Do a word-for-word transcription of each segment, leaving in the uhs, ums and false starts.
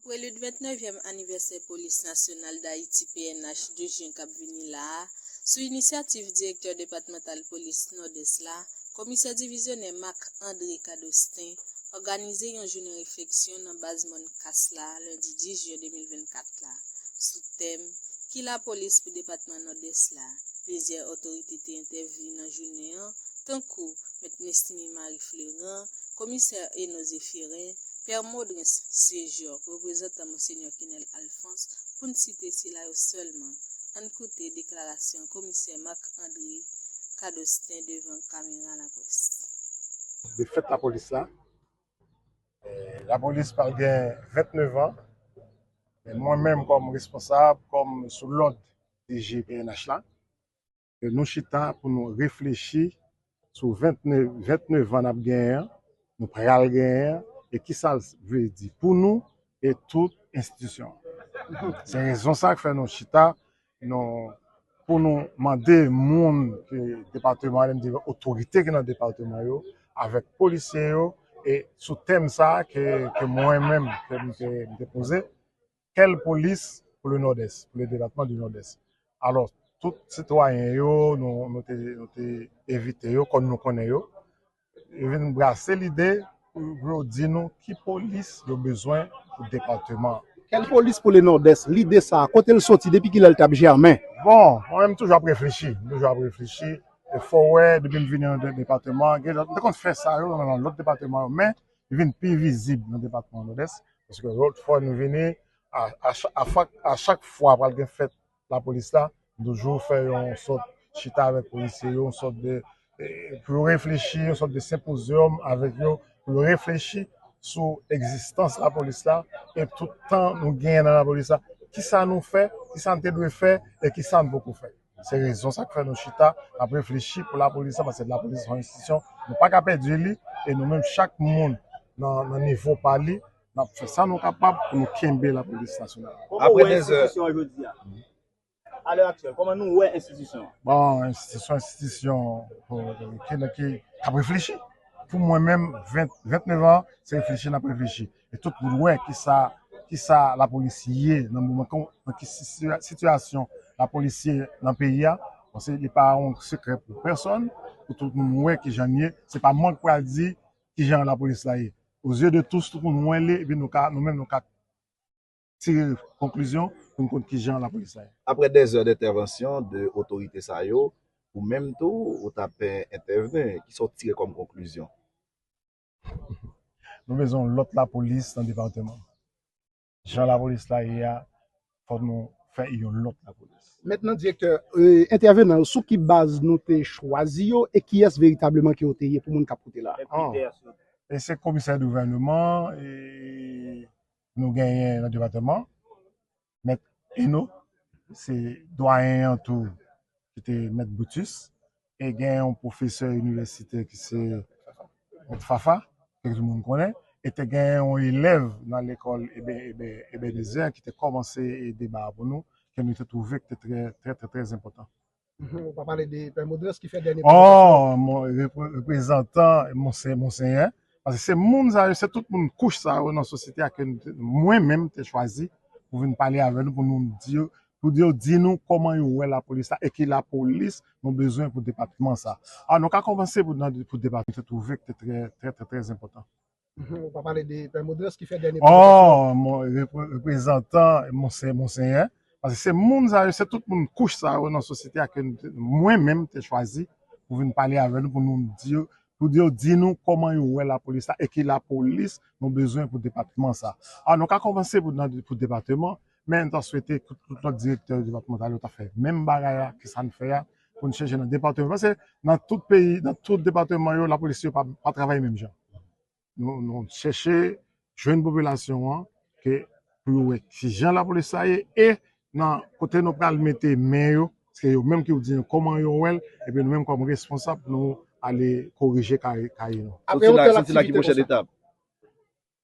Prelude vennevèm anivèsè Polis Nasyonal Dayiti, P N H, douz jen k ap vini la a, sou inisyativ direktè depatmantal polis Nòdès la, komisè divizyonè Marc André Cadostin òganize yon jounen refleksyon nan baz Mòn Kas la, lendi dis jen de mil vennkat la, sou tèm Ki lapolis pou depatman Nòdès la? Plizyè otorite te entèvni nan jounen an, tankou Mèt Nesmy Marie Fleurant, Komisè Eno Zéphirin, Pè Modrens Séjour, reprezantan Monsenyè Kenel Alphonse, pou n site sila yo sèlman. Ann koute deklarasyon Komisè Marc André Cadostin devan kamera laprès. De fèt lapolis la, eh, lapolis pral gen vennevèm an, men mwen menm kòm responsab, kòm sou lòd D G P N H la, ke nou chita pou nou reflechi sou vennevèm, vennevèm an n ap genyen an, nou pral genyen an, e kisa l vle di pou nou e tout enstitisyon. Se rezon sa k fè nou chita, nou, pou nou mande moun ke depatman an, otorite ki nan depatman yo, avèk polisye yo, e sou tèm sa a ke, ke mwen menm, ke m te, m te poze, quelle police pour le Nord-Est, pour le département du Nord-Est? Alò, tout sitwayen yo, nou, nou te, nou te envite yo, kòm nou konnen yo, yo vin brase lide pou, pou yo di nou ki polis yo bezwen pou depatman an. Quelle police pour le Nord-Est? Lide sa a, kote l soti, depi kilè l t ap jèmen? Bon, mwen menm toujou ap reflechi, m toujou ap reflechi. E fò w wè, depi m vini nan de-, depatman, gen lè, m te konn fè sa yo nan lòt depatman yo, men li vin pi vizib nan depatman Nòdès, paske lòt fwa nou vini, a, a cha-, a fak-, a chak fwa pral gen fèt lapolis la, m toujou fè yon sòt chita avèk polisye yo, yon sòt de, eh, pou yo reflechi, yon sòt de senpozyòm avèk yo, pou yo reflechi sou egzistans lapolis la, e tout tan nou genyen nan lapolis la, kisa nou fè, kisa n te dwe fè, e kisa n poko fè. Se rezon sa k fè nou chita, n ap reflechi pou lapolis la, paske lapolis se yon enstitisyon, nou pa ka pèdi li, e nou menm chak moun nan, nan nivo pa li, n ap fè sa nou kapab pou nou kenbe lapolis nasyonal. Kòman w wè enstitisyon an jodi a? A lè aktyèl, kòman nou wè enstitisyon an? Bon, enstitisyon, enstitisyon, ki, ki, ki ap reflechi. Pou mwen menm, ven, vennevèm an, se reflechi n ap reflechi. E tout moun wè kisa, kisa lapolis ye nan moman, kon, nan ki sitiyasyon lapolis ye nan peyi a. Paske li pa yon sekrè pou pèsonn, pou tout moun wè kijan l ye. Se pa mwen k pral di kijan lapolis la ye. Aux yeux de tous, tout moun wè li, epi nou ka, nou menm nou ka tire konklizyon pou n konn kijan lapolis la ye. Après des heures d'intervention de otorite sa yo, ou menm tou, ou t ap entèvni, kisa w tire kòm konklizyon? Nou bezwen yon lòt lapolis nan depatman. Jan lapolis la ye a, fòk nou fè yon lòt lapolis. Mentnan, direktè, entèvenan yo, sou ki baz nou te chwazi yo e kiyès veritableman ke yo te ye pou moun k ap koute la a? E se komisè gouvèneman, e nou genyen nan depatman, Mèt Eno, se dwayen an tou, ki te Mèt Brutus, e gen yon pwofesè inivèsitè ki se Mèt Fafa, ke tout moun konnen, e te gen yon elèv nan lekòl Eben, Eben, Ebenezer ki te kòmanse deba a pou nou, ke nou te twouve ki te trè, trè, trè, trè enpòtan. Ou pa pale de Pè Modrens ki fè dènye prezantasyon? Oh, mon, repre-, reprezantan, monse-, monsenyè. Paske se moun sa yo, se tout moun kouch sa yo nan sosyete a ke nou te, mwen menm te chwazi pou vin pale avè nou, pou nou di yo, pou yo di nou kòman yo wè lapolis la e ki lapolis nou bezwen pou depatman sa. A, nou ka kòmanse pou, nan, pou depatman, te twouve ki te trè, trè, trè, trè enpòtan. Ou pa pale de Pè Modrens ki fè dènye prezantasyon? Oh, mon, repre-, reprezantan, monse-, monsenyè. Paske se moun sa yo, se tout moun kouch sa yo nan sosyete a ke nou te, mwen menm te chwazi pou vin pale avè nou, pou nou di yo, pou yo di nou kòman yo wè lapolis la e ki lapolis nou bezwen pou depatman sa. A, nou ka kòmanse pou, nan, pou depatman, men nou ta swete tout, tout lòt direktè depatmantal yo ta fè menm bagay la ke sa n fè a, pou n chèche nan depatman. Paske nan tout peyi, nan tout depatman yo, lapolis yo pa, pa travay menm jan. Nou, nou chèche jwenn popilasyon an, ke pou yo wè kijan lapolis la ye, e nan kote nou pral mete men yo, se yo menm ki pou di nou kòman yo wè l, epi nou menm kòm responsab, nou ale korije kay, kay nou. Apre yon tèl aktivite konsa.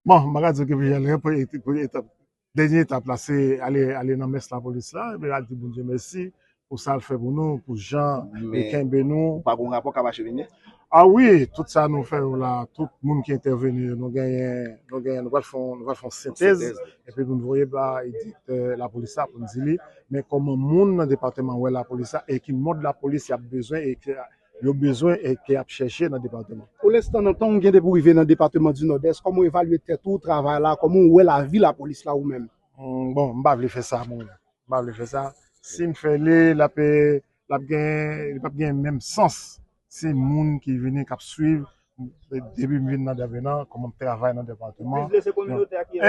Bon, m pa ka di w ki pi jan lè pou etap, dènye etap la, se ale, ale nan mès lapolis la, epi al di Bondye mèsi pou sa l fè pou nou, pou jan li kenbe nou. Ou pa gen yon rapò k ap achemine? Ah wi, tout sa nou fè yo la, tout moun ki entèveni yo, nou genyen, nou genyen, nou pral fè yon, nou pral fè yon sentèz, epi nou voye ba direktè lapolis la pou n di li, men kòman moun nan depatman wè lapolis la, e ki mòd lapolis y ap bezwen, e ke yo bezwen, e ke y ap chèche nan depatman. Pou lenstan, nan tan w gen depi w rive nan depatman di Nòdès, kòman w evalye tèt ou, travay la, kòman w wè lavi lapolis la ou menm? Hmm, bon, m pa vle fè sa, mwen. M pa vle fè sa. Si m fè li, l ap, l ap gen, li p ap gen menm sans. Se moun ki vini, k ap swiv, depi m vin nan depatman, kòman m travay nan depatman.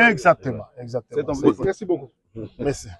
Egzakteman, egzakteman. Mèsi.